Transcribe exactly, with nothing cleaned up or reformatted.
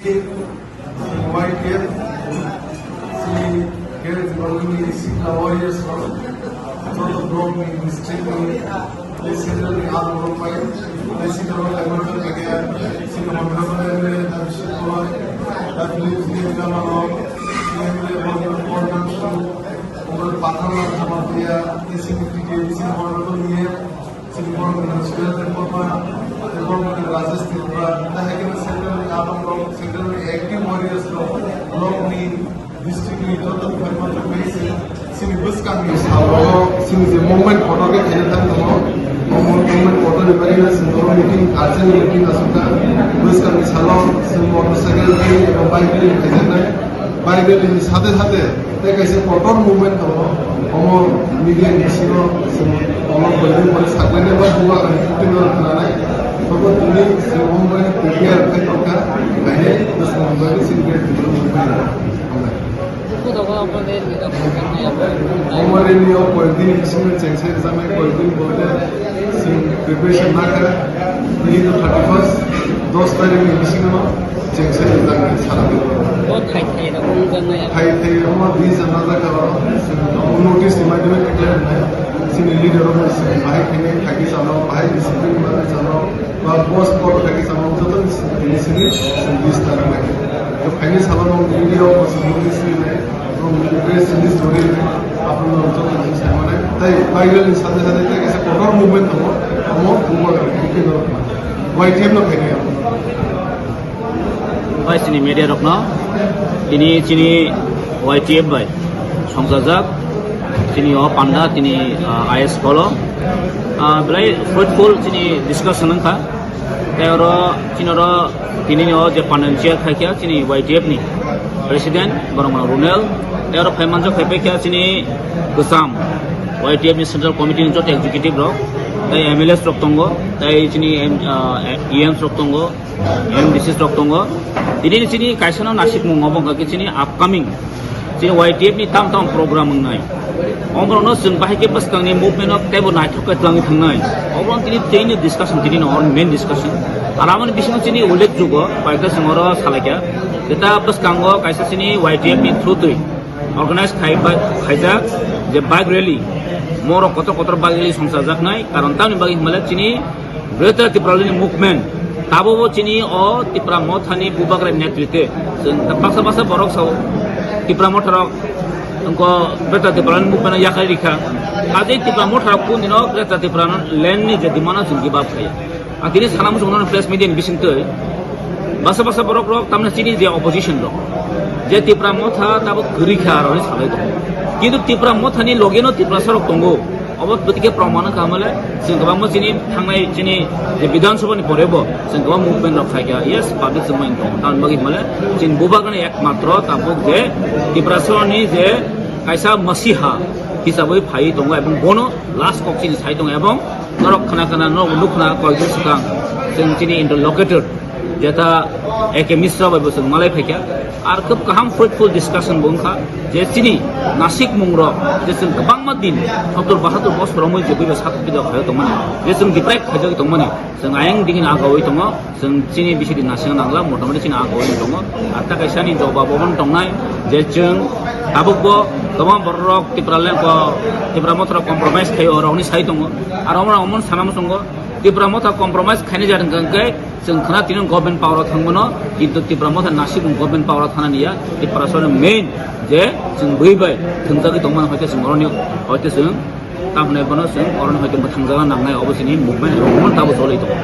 Y T F, sini Kerala Department ni Sikla Warriors rok, joto block ni, district ni, tei central ni army rok bai, tei sini rok kaitor khe khe sini honorable M L A David Singh Roy, David Singh Roy, M L A Bondon Bondon Singh, Honorable Pathan Lal Jamatia, tei sini T T A D C honorable ni Sri Borok Minister Debbarma, Debbarma Rajesh Tripura, tei hai khe central ni abang rok, central ni active warriors rok, block ni, district ni joto department rok bai se, sini bwskang ni salo, sini je movement photo khe khaina thang tongo, o movement photo ni bagwi no sini oro meeting, urgent meeting aswk kha, bwskang ni salo, sini motorcycle rally eba bike rally khaijaknai. Bike rally ni sate sate tei kaisa kotor movement tongo. Omo media ni bisingo chwng tongo, building pore saklainai ba bubagrani khuktwino rwnanai. Tobo tini chwng omo bai prepare khe tongkha, kainai bwskango bagwi chini great development bai rwnai. Omo rally o koyekdin ni bisingo chengse rwjaknai, koyekdin bolte chwng preparation nakha. Tini to thirty first, dos tarikh ni bisingo. Chengse rijak nai sara di. O thai thai rok wngjaknai. Thai thai omo di jana jaga o notice ni madhyome declare wngnai. Chini leader rok bai chwng bahai khainai, thagi chano, bahai discipline ni bagwi chano, ba boss code thagi chano, joto ni sini sini chwng list ta wngnai. To phaini salo no media o bo chwng notice rinai, no press release rwi rinai, aphuru no joto ni sai mane. Tai viral ni sate sate tai kaisa kotor movement tongo, omo bubagrani khuktwino rwkha. Y T F no khainai abo. Bai chini media rokno tini chini Y T F bai songchajak chini o panda tini, ah, I S follow, ah, belai fruitful chini discussion wngkha. Tei oro chini oro tini o je panda ni chair khaikha chini Y T F ni president Boromano Runel, tei oro phai manjak phai paikha chini kwcham Y T F ni central committee ni joto executive rok, tei M L As rok tongo, tei chini M-, ah, E Ms rok tongo. M D Cs rok tongo. Tini chini kaisa no nasikmung obo wngkha khe chini upcoming chini Y T F ni tam tam program wngnai. Omo rok no chwng bahai khe bwskang ni movement no teibo naithok khe twlangwi thangnai. Obo tini tei ni discussion, tini no main discussion. Ar aboni bisingo chini ullekh jogo, bai khe chwng oro salaikha. Jeta bwskango kaisa chini Y T F ni through twi organize khai ba-, khaijak je bike rally. Morok kotor kotor bike rally songchajaknai, karon tamni bagwi hwnmale chini Greater Tipraland Movement, tabukbo chini o Tipra Mothani Bubagra netrite, chwng baksa baksa borok sao Tipra Motha rok wngkho Greater Tipraland Movement no yakarwi rikha. Ajai Tipra Motha rok kuni no Greater Tipraland ni je demand no chwng give up khaiya. Ang tini sana muchung no press media ni bisingtwi baksa baksa borok rok tamni chini je opposition rok, je Tipra Motha tabuk kwrwi kha aro hinwi salai tongo. Kintu Tipra Mothani loge no Tiprasa rok tongo. Obo bwtwi khe proman wngkha hwnmale, chwng kwbangma chini thangnai chini je Bidhan Sabha ni pore bo chwng kwbang movement rok khaikha, yes, public chwng bai tongo. Tamoni bagwi hwnmale chini Bubagrani ekmatro tabuk je Tiprasani je kaisa masiha hisabwi phaiwi tongo, ebong bono last kok chini sai tongo, ebong norok khna khna norok nukhna koijon swkang chwng chini interlocutor jeta A K Misra bai bo chwng malai phaikha. Ar khub kaham fruitful discussion bo wngkha je chini nasikmung rok je chwng kwbangma din sottor bahatur bosor romwi je buiba satok pida khaio tongmani, je chwng deprive khaijagwi tongmani, chwng ayang digi agawi tongo, chwng chini bisidi nasinga nangla, motamoti chini agawi tongo. Ar ta kaisa ni jobab obo tongnai je chwng tabukbo kwbangma borok rok Tipra lengko, Tipra Motha rok compromise khaio rokni sai tongo. Ar omo omo sana muchungo Tipra Motha compromise khainai jat hwnkha hwnkhe chwng khna tini government power o thangmano, kintu Tipra Motha nasik government power o thana niya, Tiprasani main je chwng bui bai thwngjagwi tongmani hoite chwng oroni hoite chwng tamni bono chwng oroni hoite mwthangjaga nangnai obo chini movement tabuk choli tongo.